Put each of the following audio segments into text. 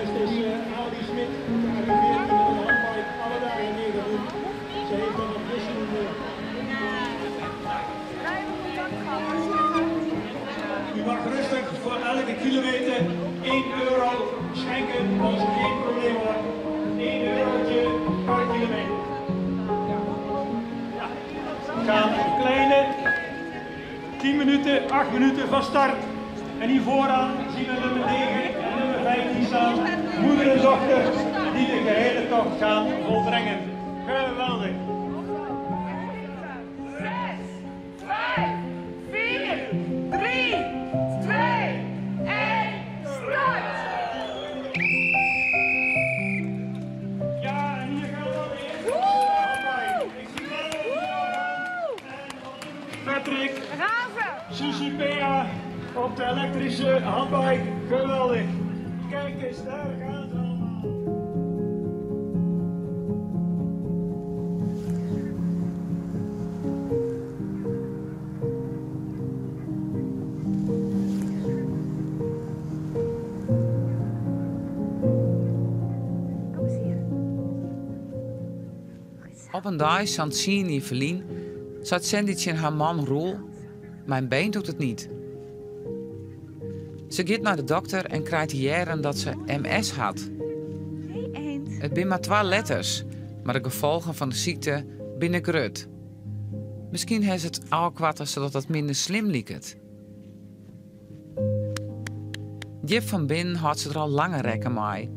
Juist is Audie Smit gearriveerd die met een handbike alle dagen mee gaat doen. Ze heeft dan een wisselende. U mag rustig voor elke kilometer 1 euro schenken, dat is geen probleem hoor. 1 eurotje per kilometer. Ja. We gaan een kleine 10 minuten, 8 minuten van start. En hier vooraan zien we nummer 9 en nummer 15 staan. Moeder en dochter die de gehele tocht gaan volbrengen. Geweldig. 6, 5, 4, 3, 2, 1, start! Ja, en hier gaan we alweer. Ik zie Patrick, Susie Pea op de elektrische handbike. Geweldig. Kijk eens, daar gaan ze allemaal. Kom eens hier. Op in dei, sa'n 10 jier ferlyn, sei Sandy tsjin har man Roel: Mijn been doet het niet. Se giet nei de dokter en krijt te hearren dat se MS hat. It binne mar twa letters, mar de gefolgen fan de sykte binne grut. Miskien ha se it ôfkoarte sadat it minder slim liket. Djip fan binnen hâldt se der al langer rekken mei.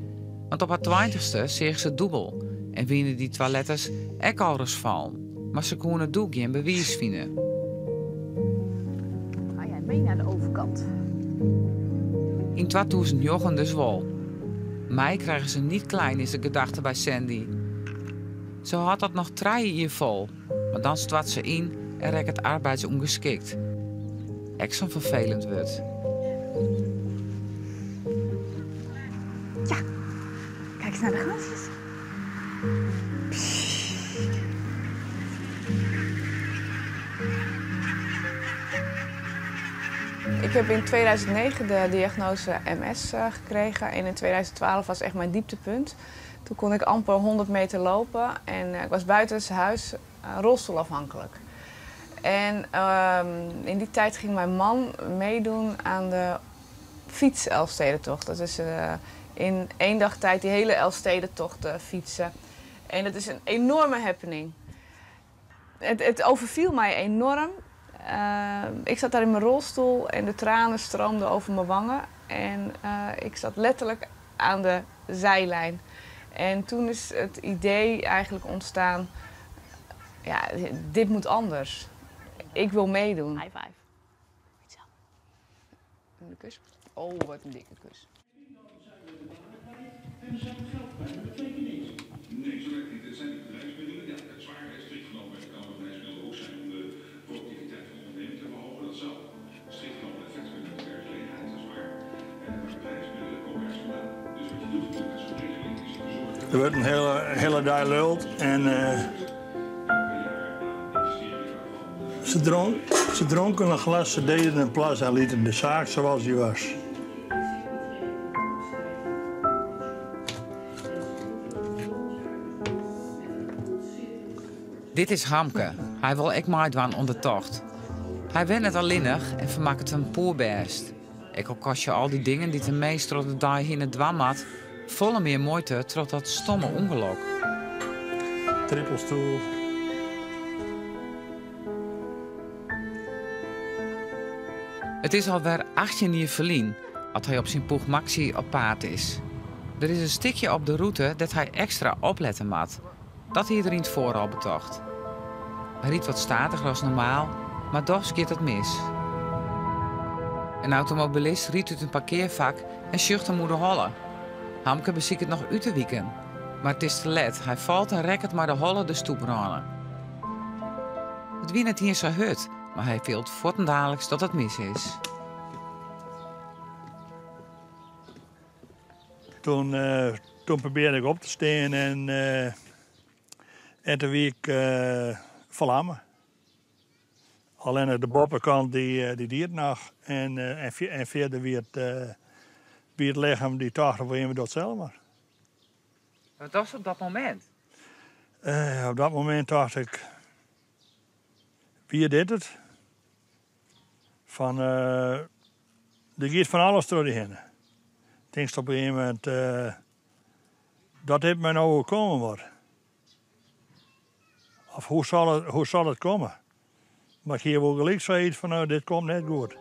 Want op har tweintichste seach se dûbel en wiene dy twa letters ek alris fallen, mar se koene doe gjin bewiis fine. Ga jij mee naar de overkant? Yn 2009 dus wol. My krije se niet klein, is de gedachte by Sandy. Se hâldt dat noch 3 jier fol, mar dan stoart se yn en rekket arbeidsûngeskikt. Ek sa'n ferfelend wurd. Ja, kijk eens naar de gansjes. Ik heb in 2009 de diagnose MS gekregen en in 2012 was echt mijn dieptepunt. Toen kon ik amper 100 meter lopen en ik was buiten het huis rolstoelafhankelijk. En in die tijd ging mijn man meedoen aan de fiets-Elfstedentocht. Dat is in 1 dag tijd die hele Elfstedentocht fietsen. En dat is een enorme happening. Het overviel mij enorm. Ik zat daar in mijn rolstoel en de tranen stroomden over mijn wangen. En ik zat letterlijk aan de zijlijn. En toen is het idee eigenlijk ontstaan, ja, dit moet anders. Ik wil meedoen. High five. Goed zo. Een kus. Oh, wat een dikke kus. Nee, zo werkt het niet. Het zijn die bedrijfsmiddelen. Ja, het zwaar is strikt genomen. Het kan bedrijfsmiddelen ook zijn om de productiviteit van de onderneming te verhogen. Dat zou strikt genomen effect kunnen hebben op de werkgelegenheid, dat is waar. Maar bedrijfsmiddelen komen ergens vandaan. Dus wat je doet natuurlijk met zo'n regeling is ervoor zorgen. Er werd een hele dag luld en ze dronken een glas, ze deden een plas en lieten de zaak zoals die was. Dit is Hamke. Hy wol ek meidwaan oan de tocht. Hy wennet allinnich en fermakket him poerbêst. Ek al kostje al dy dingen dy't de meester troch de dei hinne dwaan moat, folle mear muoite troch dat stomme ûngelok. Trippelstoel. It is alwer 18 jier ferlyn at hy op syn Puch Maxi op paad is. Der is in stikje op de rûte dêr't hy ekstra oplette moat. Dat hie er yn it foar al betocht. Hy rydt wat stadiger as normaal, mar dochs giet it mis. In automobilist rydt út in parkearfak en sjocht him oer de holle. Hamke besiket noch út te wiken, mar it is te let. Hy falt en rekket mei de holle de stoeprâne. It wie net iens sa hurd, mar hy fielt fuortendaliks dat it mis is. Toen probeerde ik op te stean en toen wie ik ferlamme. Allinnich de boppekant die die it noch en fierder wie by it lichem dy't tocht op een dat sels mar. Wat tochtst op dat momint? Op dat momint tocht ik, wie dit it? Fan, der giet fan alles troch dy hinne. Tinkst op in gegeven momint dat dit my no oerkommen moat. Of hoe sil it, hoe sil it komme? Mar ik hie wol gelyk sayts fan, no, dit komt net goed.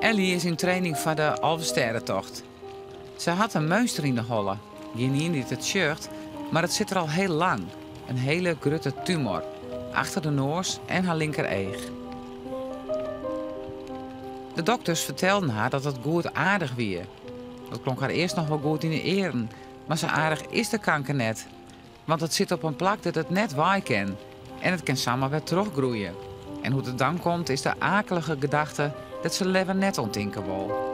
Elly is yn training foar de Alvestêdetocht. Se hat in meunster yn de holle. Gjinien dy't it sjocht, mar it sit der al heel lang. In hele grutte tumor. Achter de noas en har linkereach. De dokters fertelden har dat it goedaardich wie. Dat klonk har earst noch wol goed yn de earen, mar sa aardich is de kanker net. Want it sit op in plak dêr't it net wei kin en it kin samar wer trochgroeie. En hoe't it dan komt is de akelige gedachte dêr't se leaver net oan tinke wol.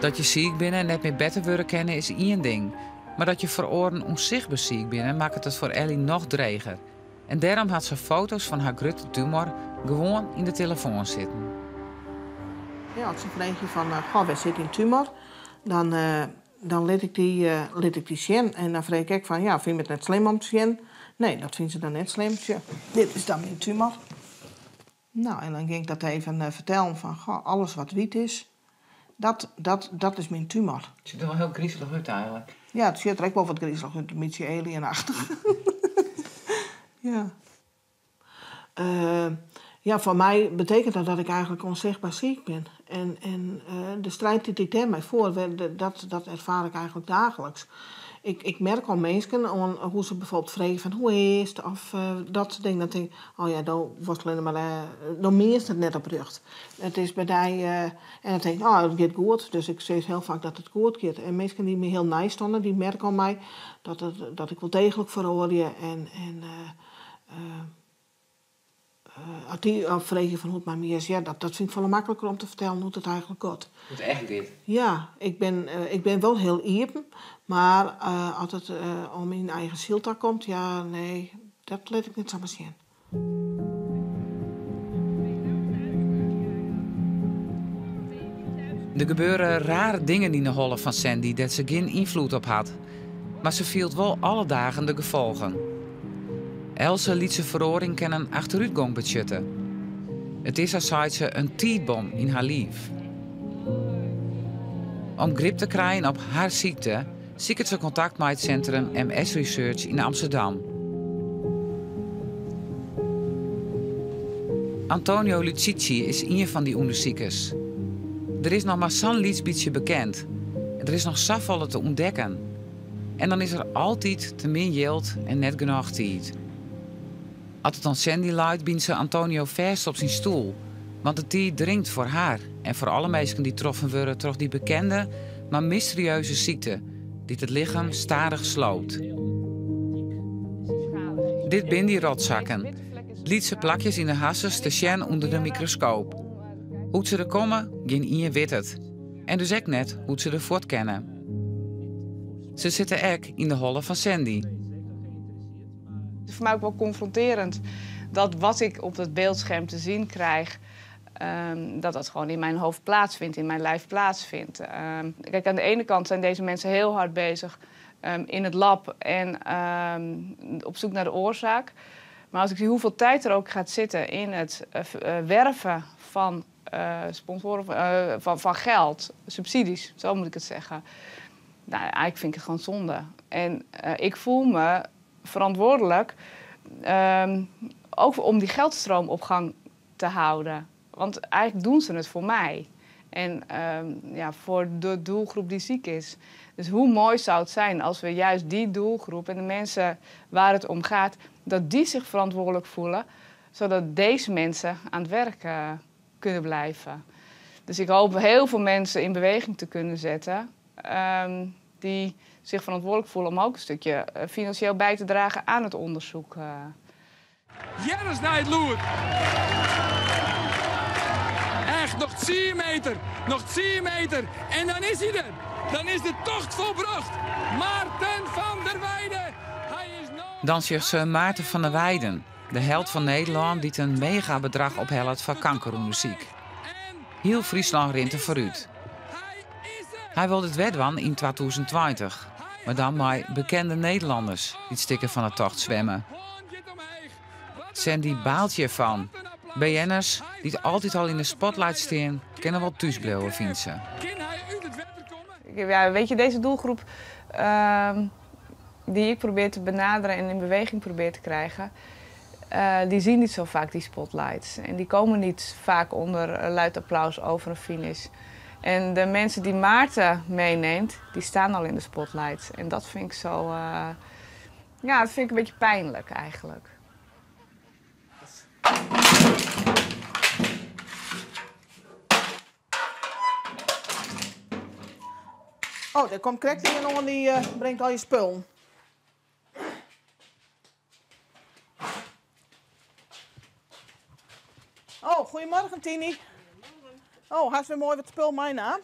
Dat je siik binne en net mear better wurde kinne is ien ding, mar dat je foar oaren ûnsichtber siik binne makket it foar Elly noch dreger. En dêrom hat se foto's fan har grutte tumor gewoan yn de telefoan sitten. Ja, as se freegje fan, goh, wêr sit dyn tumor? Dan, dan lit ik dy, lit ik dy sjen. En dan freegje ik ek fan, ja, fine je it net slim om te sjen? Nee, dat fine se dan net slim. Sjoch, dit is dan myn tumor. No, en dan gean ik dat even fertellen fan, goh, alles wat wyt is, dat, dat, dat is myn tumor. It sjocht der wol hiel grizelich út eigenlik. Ja, it sjocht der ek wol wat grizelich út, in bytsje alienachtich. Ja. Ja, foar my betekent dat dat ik eigenlik ûnsichtber siik bin. En, en de striid dy't ik dêrmei fier, dat, dat erfaar ik eigenlik daagliks. Ik, ik merk oan minsken, oan hoe't se byfoarbyld freegje fan hoe is it, of dat soart dingen. Dan tink ik, oh ja, do wolst allinne mar, do mienst it net oprjocht. It is by dy, en dan tink ik, oh, it giet goed. Dus ik sis hiel faak dat it goed giet. En minsken dy't my hiel nei steane, dy merke oan my dat, it, dat ik wol deeglik feroarje. En, en as dy freegje fan hoe't it mei my is, ja, dat, dat fyn ik folle makliker om te fertellen hoe't it eigenlik giet. Hoe't it echt giet? Ja, ik bin wol hiel iepen, mar as it om myn eigen siel ta komt, ja, nee, dat lit ik net samar sjen. Der gebeure rare dingen yn de holle fan Sandy dêr't se gjin ynfloed op hat. Mar se fielt wol alle dagen de gefolgen. Eltse lytse feroaring kin in achterútgong betsjutte. It is, sa seit se, in tiidbom yn har liif. Om grip te krijen op har sykte, siket se kontakt mei it sintrum MS Research yn Amsterdam. Antonio Lucici is ien fan dy ûndersikers. Der is noch mar sa'n lyts bytsje bekend. Der is noch safolle te ûntdekken. En dan is der altyd te min jild en net genôch tiid. As it oan Sandy leit, bynt se Antonio fêst op syn stoel. Want de tiid dringt foar har en foar alle minsken dy't troffen wurde troch dy bekende, mar mysterieuze sykte dy't it lichem stadich sloopt. Dit binne dy rotsakken, lytse plakjes yn de harsens te sjen ûnder de mikroskoop. Hoe't se der komme, gjin ien wit it. En dus ek net hoe't se der fuort kinne. Se sitte ek yn de holle fan Sandy. Het is voor mij ook wel confronterend dat wat ik op dat beeldscherm te zien krijg, dat dat gewoon in mijn hoofd plaatsvindt, in mijn lijf plaatsvindt. Kijk, aan de ene kant zijn deze mensen heel hard bezig in het lab en op zoek naar de oorzaak. Maar als ik zie hoeveel tijd er ook gaat zitten in het werven van sponsoren, van geld, subsidies, zo moet ik het zeggen. Nou, eigenlijk vind ik het gewoon zonde. En ik voel me verantwoordelijk ook om die geldstroom op gang te houden. Want eigenlijk doen ze het voor mij. En ja, voor de doelgroep die ziek is. Dus hoe mooi zou het zijn als we juist die doelgroep en de mensen waar het om gaat, dat die zich verantwoordelijk voelen, zodat deze mensen aan het werk kunnen blijven. Dus ik hoop heel veel mensen in beweging te kunnen zetten die zich verantwoordelijk voelen om ook een stukje financieel bij te dragen aan het onderzoek. Hjir is nei it lûd. Omheech, noch tsien meter, noch tsien meter en dan is hy der! Dan is de tocht folbrocht! Maarten van der Weijden, hy is no. Dan sjocht se Maarten van der Weijden, de held fan Nederlân dy't in megabedrach ophellet foar kankerûndersyk. Hiel Fryslân rint der foarút. Hy wol dit wer dwaan yn 2020, mar dan mei bekende Nederlanners dy't stikken fan 'e tocht swimme. Sandy baalt hjirfan. BN'ers dy't altyd al yn de spotlight stean, kinne wol thús bliuwe, fynt se. Ja, weet je, deze doelgroep die ik probeer te benaderen en in beweging probeer te krijgen, die zien niet zo vaak die spotlights. En die komen niet vaak onder luid applaus over een finish. En de mensen die Maarten meeneemt, die staan al in de spotlights. En dat vind ik zo, ja, dat vind ik een beetje pijnlijk eigenlijk. Oh, der komt krekt ien oan dy bringt al je spullen. Oh, goedemorgen Tini. Oh, hast wer moai wat spul meinaam?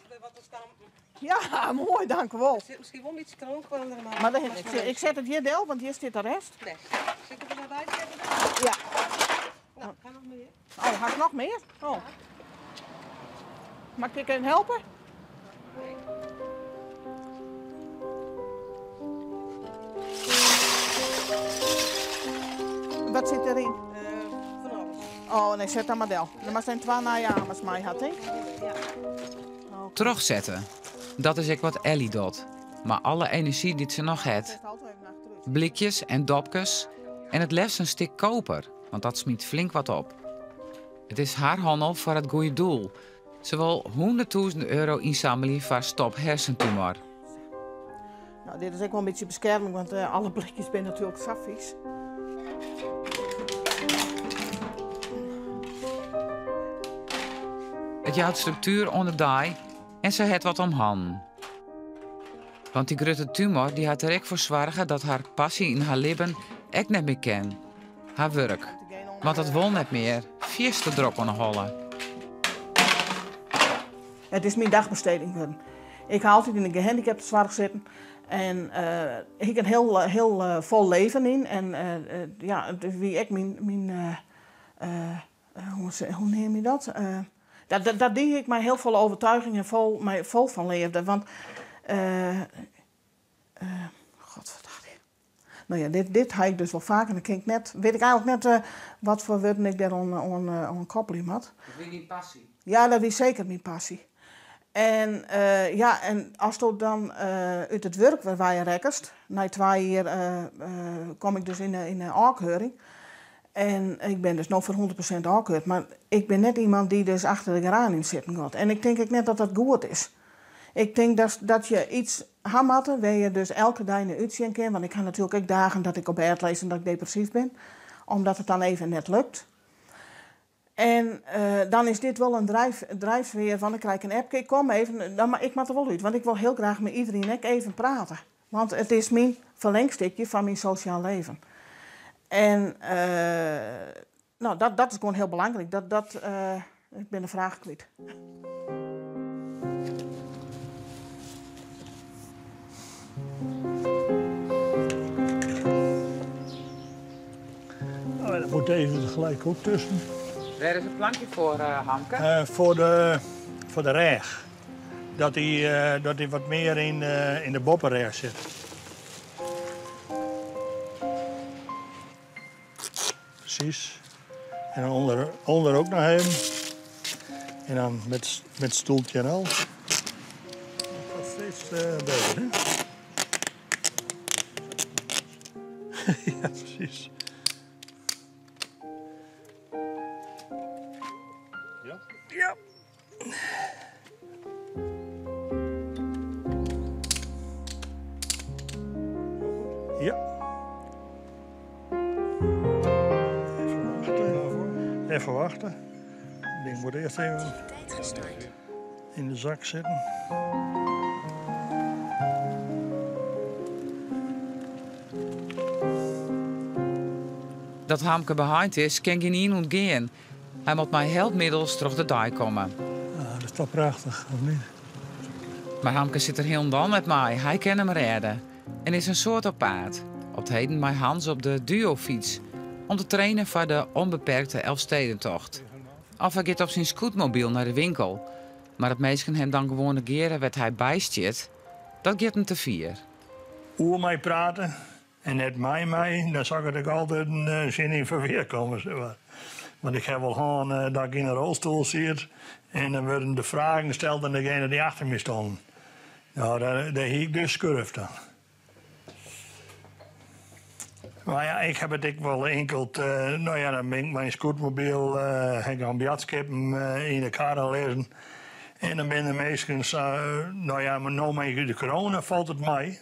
Ja, moai, dank u wol. Der sit miskien wol in bytsje kronk ûnder, mar Mar ik set it hjir del, want hjir stiet de rest. Bêst. Sil ik der by sette? Ja. No, ha noch mear. Oh, hast noch mear? Oh. Moat ik dy even helpe? Wat sit deryn? Fan alles. Oh, nee, set dan mar del. Dan moatst even twa nije amers mei ha, tink. Ja. Trochsette. Dat is ek wat Elly docht. Mei alle enerzjy dy't se noch hat. Blikjes en dopkes en it leafst in stik koper, want dat smyt flink wat op. It is har hannel foar it goede doel. Se wol 100.000 euro ynsammelje foar Stop Hersentumor. No, dit is ek wol in bytsje beskerming, want alle blikjes binne natuerlik sa fys. It jout struktuer oan de dei en se hat wat om hannen. Want dy grutte tumor dy hat der ek foar soarge dat har passy yn har libben ek net mear ken. Har wurk. Want dat wol net mear. Fierste drok oan 'e holle. It is myn dagbesteding wurden. Ik ha altyd yn de gehandicaptensoarch sitten en ik hie in hiel, hiel fol leven yn. En ja, it wie ek myn, myn hoe neam je dat? Dat, dat die ik mei hiel folle overtuiging en fol, mei, fol fan leafde. Want, godverdamme. No ja, dit, dit ha ik dus wol faker en dan kin ik net, wit ik eigentlik net wat foar wurden ik dêr oan, oan, oan koppelje moat. Dat wie dyn passy? Ja, dat wie seker myn passy. En ja, en asto dan út it wurk wer wei rekkest, nei twa jier kom ik dus yn de ôfkeuring. En ik bin dus no foar 100% ôfkeurd, mar ik bin net iemand dy't dus achter de geranium sitten giet. En ik tink ek net dat dat goed is. Ik tink dat, dat je iets ha moatte wêr't je dus elke dei nei útsjen kin. Want ik ha natuerlik ek dagen dat ik op bêd lis en dat ik depressyf bin, omdat it dan even net lukt. En dan is dit wol in drijf, drijfveer fan, dan krij ik in appke, ik kom even, dan, mar ik moat der wol út, want ik wol hiel graach mei iderien ek even prate. Want it is myn ferlengstikje fan myn sosjaal leven. En no, dat, dat is gewoan hiel belangryk. Dat, dat, ik bin de fraach kwyt. Nou, daar moet even gelijk ook tussen. Wêr is it plankje foar, Hamke? Voor de rêch. Dat hij wat mear yn de bopperêch sit. Precies. En dan onder, onder ook nog even. En dan met stoeltje en al. Het gaat steeds beter, hè? Ja, precies. Ja? Ja. Ja. Even wachten. Even wachten. Het ding moet eerst even in de zak zitten. Dat Hamke beheind is, kin gjinien ûntgean. Hy moat mei helpmiddels troch de dei komme. Is toch prachtich, of niet? Mar Hamke sit der hielendal net mei. Hy kin him rêde en is in soad op paad. Op 't heden mei Hans op de duofyts om te trainen foar de Onbeperkte Elfstedentocht. Of hy giet op syn scootmobyl nei de winkel. Mar dat minsken him dan gewoan negeare wêr't hy by stiet, dat giet him te fier. Oer my prate en net mei my, dan sil ik ek altyd in sin yn ferwear komme. Want ik ha wol hân dat ik yn in rolstoel siet en dan wurden de fragen steld oan degene dy't achter my stonden. Nou, dêr hie ik dus skurft dan. Mar ja, ik ha it ek wol inkeld, no ja, dan bin ik mei in scootmobyl, ha ik dan boadskippen yn de karre lizzen. En dan binne der minsken sa, no ja, no mei de corona falt it mei.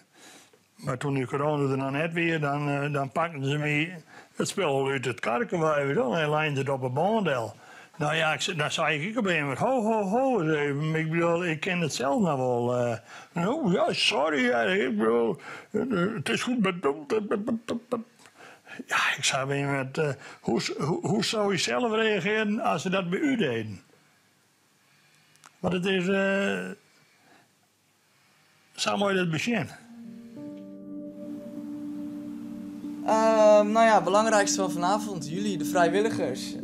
Mar toen de corona der noch net wie, dan, dan pakten se my it spul út it karke wei en leinen se it op 'e bân del. Nou ja, ik, dan sei ik ek op een moment, ho, ho, ho, eens even. Ik bedoel, ik kin it sels noch wol. Oh, ja, sorry, ja, ik bedoel, it is goed bedoeld. Ja, ik sei op een moment, hoe, hoe zou je zelf reageren als ze dat bij u deden? Want it is, Sa moat je dat besjen. Nou ja, belangrijkste van vanavond, jullie, de vrijwilligers.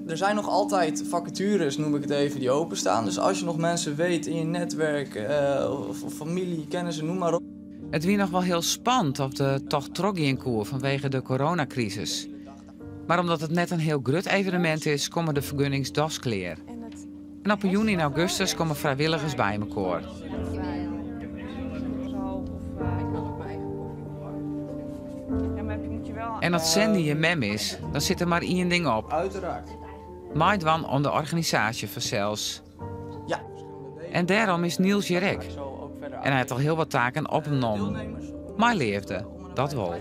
Er zijn nog altijd vacatures, noem ik het even, die openstaan. Dus als je nog mensen weet in je netwerk, of familie, kennissen, noem maar op. It wie noch wol hiel spannend oft de tocht trochgean koe fanwege de coronakrisis. Mar omdat it net in hiel grut evenemint is, komme de fergunnings dochs klear. En op 'e jûn yn augustus komme frijwilligers by mekoar. En as Sandy je mem is, dan sit der mar ien ding op. Meidwaan oan de organisaasje fansels. En dêrom is Niels hjir ek. En hy hat al hiel wat taken op him nommen. Mei leafde, dat wol.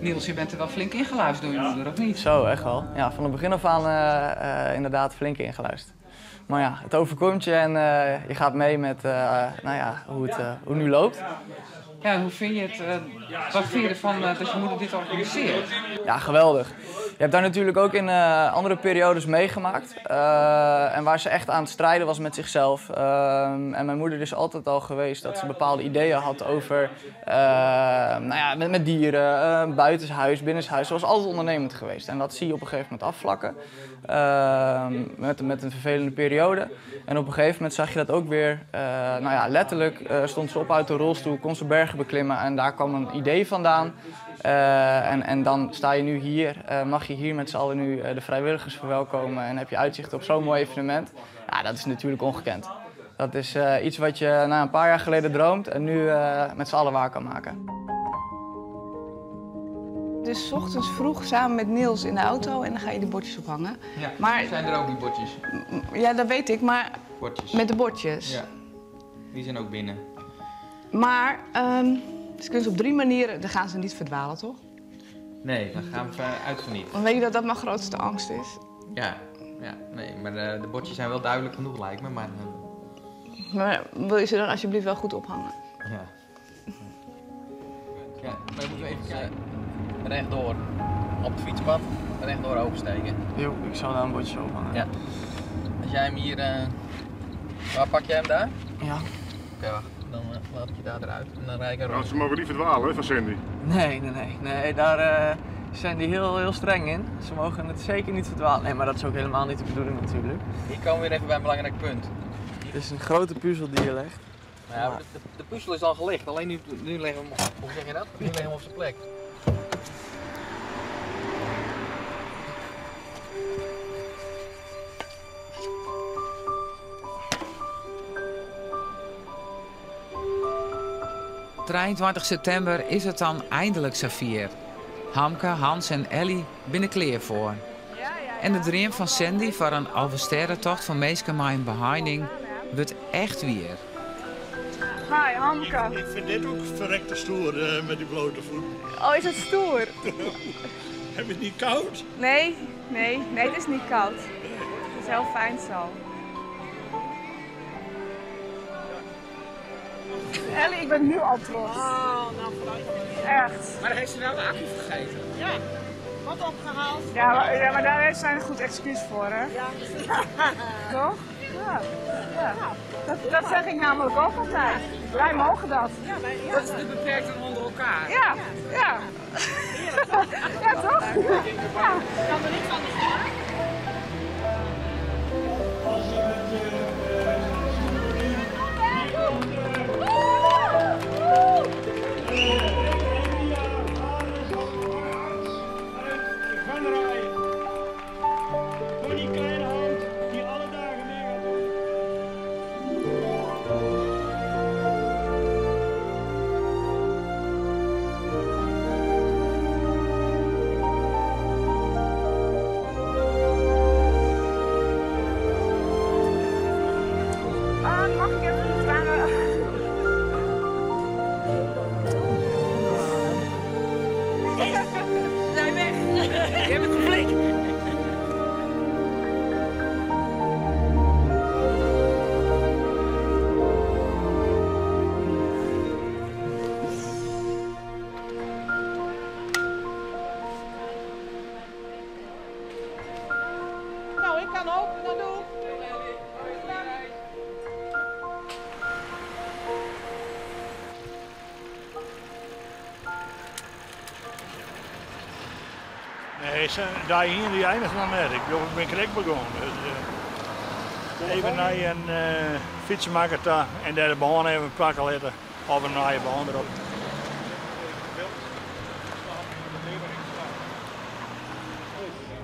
Niels, je bent er wel flink ingeluisterd door je moeder, of niet? Zo, echt wel. Ja, van het begin af aan inderdaad flink ingeluisterd. Maar ja, het overkomt je en je gaat mee met nou ja, hoe het nu loopt. Ja, hoe vind je het? Wat vind je ervan dat je moeder dit organiseert? Ja, geweldig. Je hebt daar natuurlijk ook in andere periodes meegemaakt. En waar ze echt aan het strijden was met zichzelf. En mijn moeder is altijd al geweest dat ze bepaalde ideeën had over, nou ja, met dieren, buitenshuis, binnenshuis. Ze was altijd ondernemend geweest. En dat zie je op een gegeven moment afvlakken. Met een vervelende periode. En op een gegeven moment zag je dat ook weer, nou ja, letterlijk stond ze op uit de rolstoel, kon ze bergen beklimmen en daar kwam een idee vandaan. En dan sta je nu hier, mag je hier met z'n allen nu de vrijwilligers verwelkomen en heb je uitzicht op zo'n mooi evenement. Ja, dat is natuurlijk ongekend. Dat is iets wat je na een paar jaar geleden droomt en nu met z'n allen waar kan maken. Dus 's ochtends vroeg samen met Niels in de auto en dan ga je de bordjes ophangen. Ja, Maar zijn er ook die bordjes? Ja, dat weet ik, maar Bordjes. met de bordjes. Ja, die zijn ook binnen. Maar ze kunnen ze op 3 manieren, dan gaan ze niet verdwalen, toch? Nee, dan gaan we uit van niet. Want weet je dat dat mijn grootste angst is? Ja, ja, nee, maar de bordjes zijn wel duidelijk genoeg, lijkt me. Maar, Maar wil je ze dan alsjeblieft wel goed ophangen? Ja. Ja, maar dan moeten we even kijken. Rechtdoor, op het fietspad, rechtdoor oversteken. Jo, ik zal daar een bordje ophangen. Ja. Als jij hem hier... Waar pak jij hem daar? Ja. Oké, wacht. Dan laat ik je daar eruit en dan rijd ik er Nou, ze mogen niet verdwalen, hè, van Sandy? Nee, nee, nee. Nee, daar zijn die heel, heel streng in. Ze mogen het zeker niet verdwalen. Nee, maar dat is ook helemaal niet de bedoeling natuurlijk. Hier komen we weer even bij een belangrijk punt. Het is een grote puzzel die je legt. Nou ja, de puzzel is al gelegd, alleen nu leggen we hem op, hoe zeg je dat? Nu leggen we hem op zijn plek. 23 septimber is it dan eindelik safier. Hamke, Hans en Elly binne klear foar. En de dream fan Sandy foar in Alvesterrentocht fan minsken mei in beheining wurdt echt wier. Hi Hamke. Ik vind dit ook verrekte stoer, met die blote voeten. Oh, is het stoer? Heb je het niet koud? Nee, nee, nee, het is niet koud. Het is heel fijn zo. Elly, ik ben nu al trots. Oh, nou vooruit. Echt. Maar dan heeft ze wel de accu vergeten. Ja, wat opgehaald. Ja, maar daar heeft zij een goed excuus voor, hè? Ja. Toch? Ja, ja. Dat, dat zeg ik namelijk ook altijd. Wij mogen dat. Dat is de beperkten onder elkaar. Ja, ja. Ja, toch? Ja. Kan er niks anders maken? Voor die kleine hand die alle dagen mee gaat doen. Ah, mag ik even de tranen? Ze zijn weg. Je hebt het geflikt. Nou, ik kan ook. Nou, doe. Nee, daar hier die eindigt nog net. Ik bedoel, ik ben krek begonnen. Dus, even naar een fietsenmaker daar en daar de baan even plakken laten. Of een nieuwe baan erop.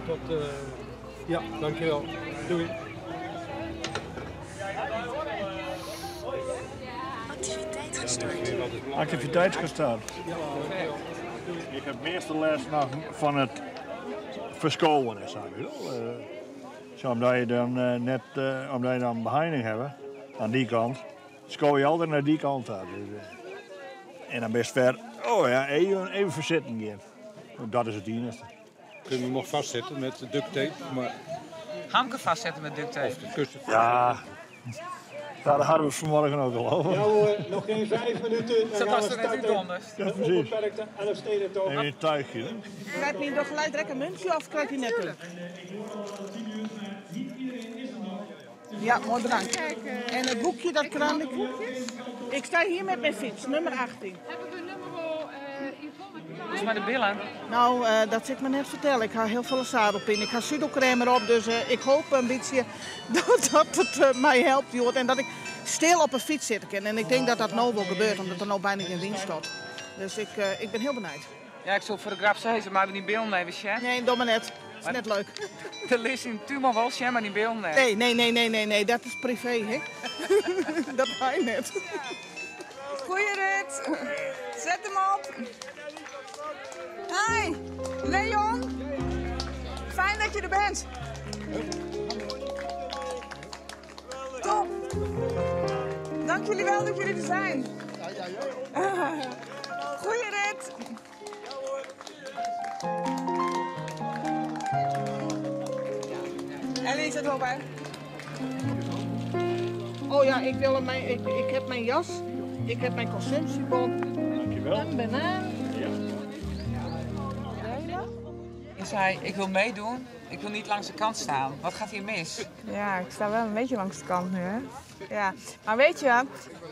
Tot, ja, dankjewel. Doei. Activiteit gestart. Activiteit gestart. Ik heb meestal les nog van het verscholen en zo. Weet je wel. Zo, omdat je dan net, omdat je dan beheining hebt aan die kant, schouw je altijd naar die kant uit. Dus, en dan best ver, oh ja, even verzitten gaan. Dat is het enige. Kunnen we nog vastzetten met duct tape? Maar... Hamke vastzetten met duct tape. Of de kussen. Ja, daar hadden we vanmorgen ook al over. Ja hoor, nog geen 5 minuten. Dan Dat gaan was we er net starten. uitdonderd. Ja, De precies. onbeperkte Elfstedentocht. Even een tuigje, hè? Krijgt hij door gelijk direct een muntje of krijgt hij net een? Ja, mooi bedankt. En het boekje, dat krijg ik. Ik sta hier met mijn fiets, nummer 18. Hebben we nummer Yvonne Klein? Dus maar de billen. Nou, dat zit ik me net vertellen. Ik ha heel veel zadelpin. Ik ha sudocreme erop, dus ik hoop een beetje dat het mij helpt, joh. En dat ik stil op een fiets zit. En ik denk dat dat nou wel gebeurt, omdat er nou bijna geen wind staat. Dus ik ben heel benieuwd. Ja, ik zou voor de grap zeggen, maar die billen even, chef. Nee, doe maar net. Het is Maar net leuk. De lis in Tumor wel, chef, maar die billen net. Nee, nee, nee, nee, nee, nee, dat is privé, hè? Dat ga je net. Goeie rit. Zet hem op. Hi, Leon. Fijn dat je er bent. Top. Dank jullie wel dat jullie er zijn. Goeie rit. Ellie, zet erop, hè. Oh ja, ik wil mijn, ik, ik heb mijn jas, ik heb mijn consumptiebon. Dankjewel. Een banaan. Ja. Je zei, ik wil meedoen, ik wil niet langs de kant staan. Wat gaat hier mis? Ja, ik sta wel een beetje langs de kant nu, hè. Ja. Maar weet je,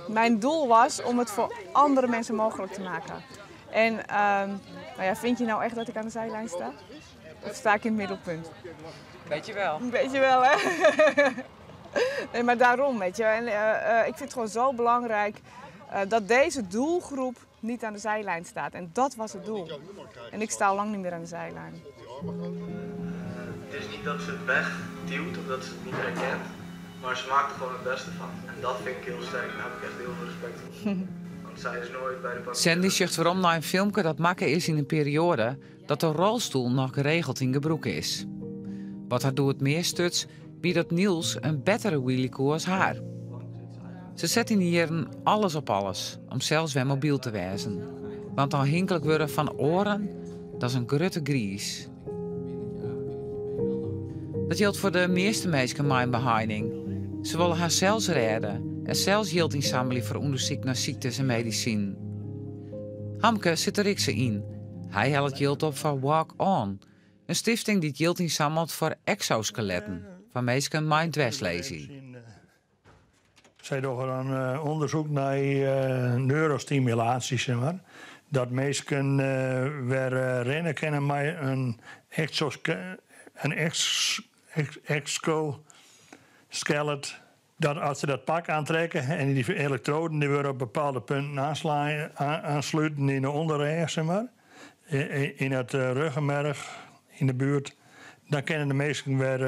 mijn doel was om het voor andere mensen mogelijk te maken. En vind je nou echt dat ik aan de zijlijn sta? Of sta ik in het middelpunt? Weet je wel. Weet je wel, hè? Nee, maar daarom, weet je. En ik vind het gewoon zo belangrijk dat deze doelgroep niet aan de zijlijn staat. En dat was het doel. En ik sta al lang niet meer aan de zijlijn. Het is niet dat ze het wegduwt of dat ze het niet herkent, maar ze maakt er gewoon het beste van. En dat vind ik heel sterk en daar heb ik echt heel veel respect voor. Want zij is nooit bij de paniek. Sandy zegt waarom na een filmpje dat makken is in een periode dat de rolstoel nog geregeld in gebroek is. Wat haar doet het meer stuts, biedt dat Niels een betere wheeliekoe als haar. Ze zet in hier alles op alles om zelfs weer mobiel te wezen. Want afhankelijk worden van oren, dat is een grote gries. Dat geldt voor de meeste mensen mijn behinding. Ze willen haar zelfs redden en zelfs hield insamelen voor onderzoek naar ziektes en medicijn. Hamke zit er ikse in. Hij haalt het geld op voor Walk On, een stichting die het geld inzamelt voor exoskeletten van mensen met dwarslesie. Sy dogge dan ûndersyk nei neurostimulaasje, sis mar. Dat minsken wer rinne kinne mei in exoskelet. Dat as se dat pak oantrekke en dy elektroaden dy wurde op bepaalde punten oansluten yn de ûnderrêch, sis mar, yn it ruggenmerch yn de buert, dan kinne de minsken wer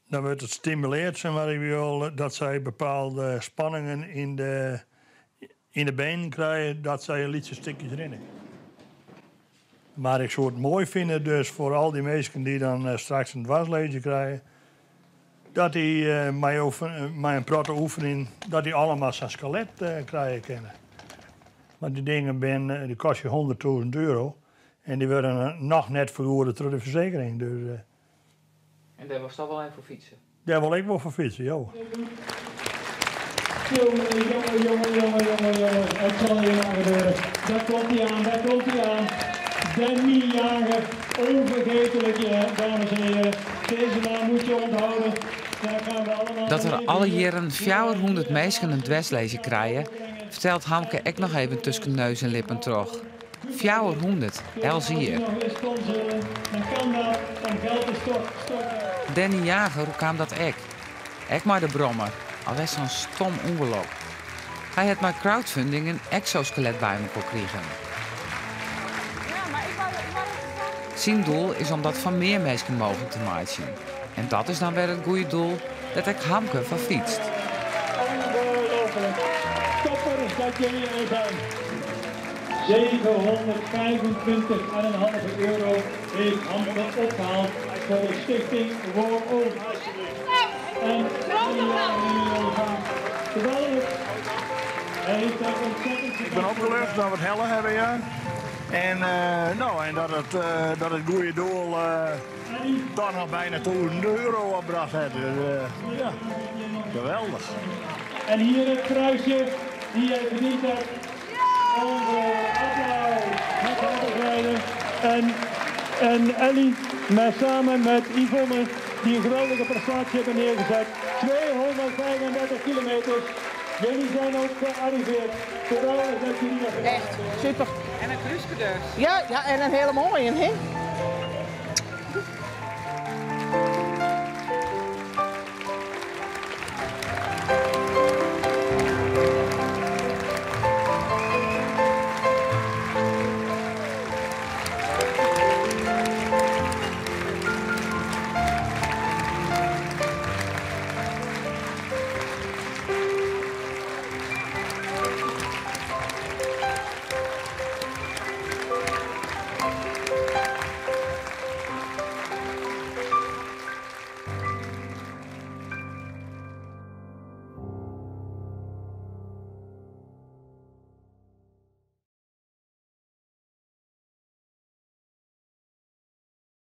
Dan wurdt it stimuleard, zeg maar, dat sy bepaalde spanningen yn de, yn de benen krije, dat sy in lytse stikjes rinne. Mar ik soe it moai fine dus foar al dy minsken dy't dan eh, straks in dwarslaesie krije, dat dy eh, mei, mei in protte oefening, dat dy allegear sa'n skelet eh, krije kinne. Want dy dingen bin, dy kostje 100.000 euro en dy wurde noch net fergoede troch de fersekering. Dus, En dêr wolst wol even foar fytse? Dêr wol ik wol foar fytse, ja. Jonge, jonge, jonge, jonge, jonge, jonge. Het zal hier maar gebeuren. Daar komt hij aan, daar komt hij aan. Danny Jager, onvergetelijk, dames en heren. Deze naam moet je onthouden. Daar gaan we allemaal Dat der alle jierren 400 minsken in dwerslaesie krije, fertelt Hamke ek noch even tusken neus en lippen troch. 400, elts jier. Dan kan dat om geld te storten. Danny Jager, hoe kaam dat ek? Ek mei de brommer, al wer sa'n stom ûngelok. Hy hat mei crowdfunding in exoskelet by mekoar krigen. Syn doel is om dat foar mear minsken mooglik te meitsjen. En dat is dan wer it goede doel dêr't ek Hamke foar fytst. Ongelooflijk. Toppers dat jullie er zijn. 725,5 euro heeft Hamke opgehaald voor de stichting Walk On. En geweldig. Hij heeft daar ontzettend Ik bin opluchte dat we it helle hawwe, ja. En, no, en dat it goede doel dochs noch byna 1000 euro opbrocht hat. Dus, ja, geweldich. En hier het kruisje die jij verdiend hebt. Ongelooflijk applaus. Met Hamke En Ellie met, samen met Yvonne die een geweldige prestatie hebben neergezet. 235 kilometer. Jullie zijn ook gearriveerd. Geweldig dat jullie dat Echt, super. En in krúske dus. Ja, ja, en in hiele moaie, hè?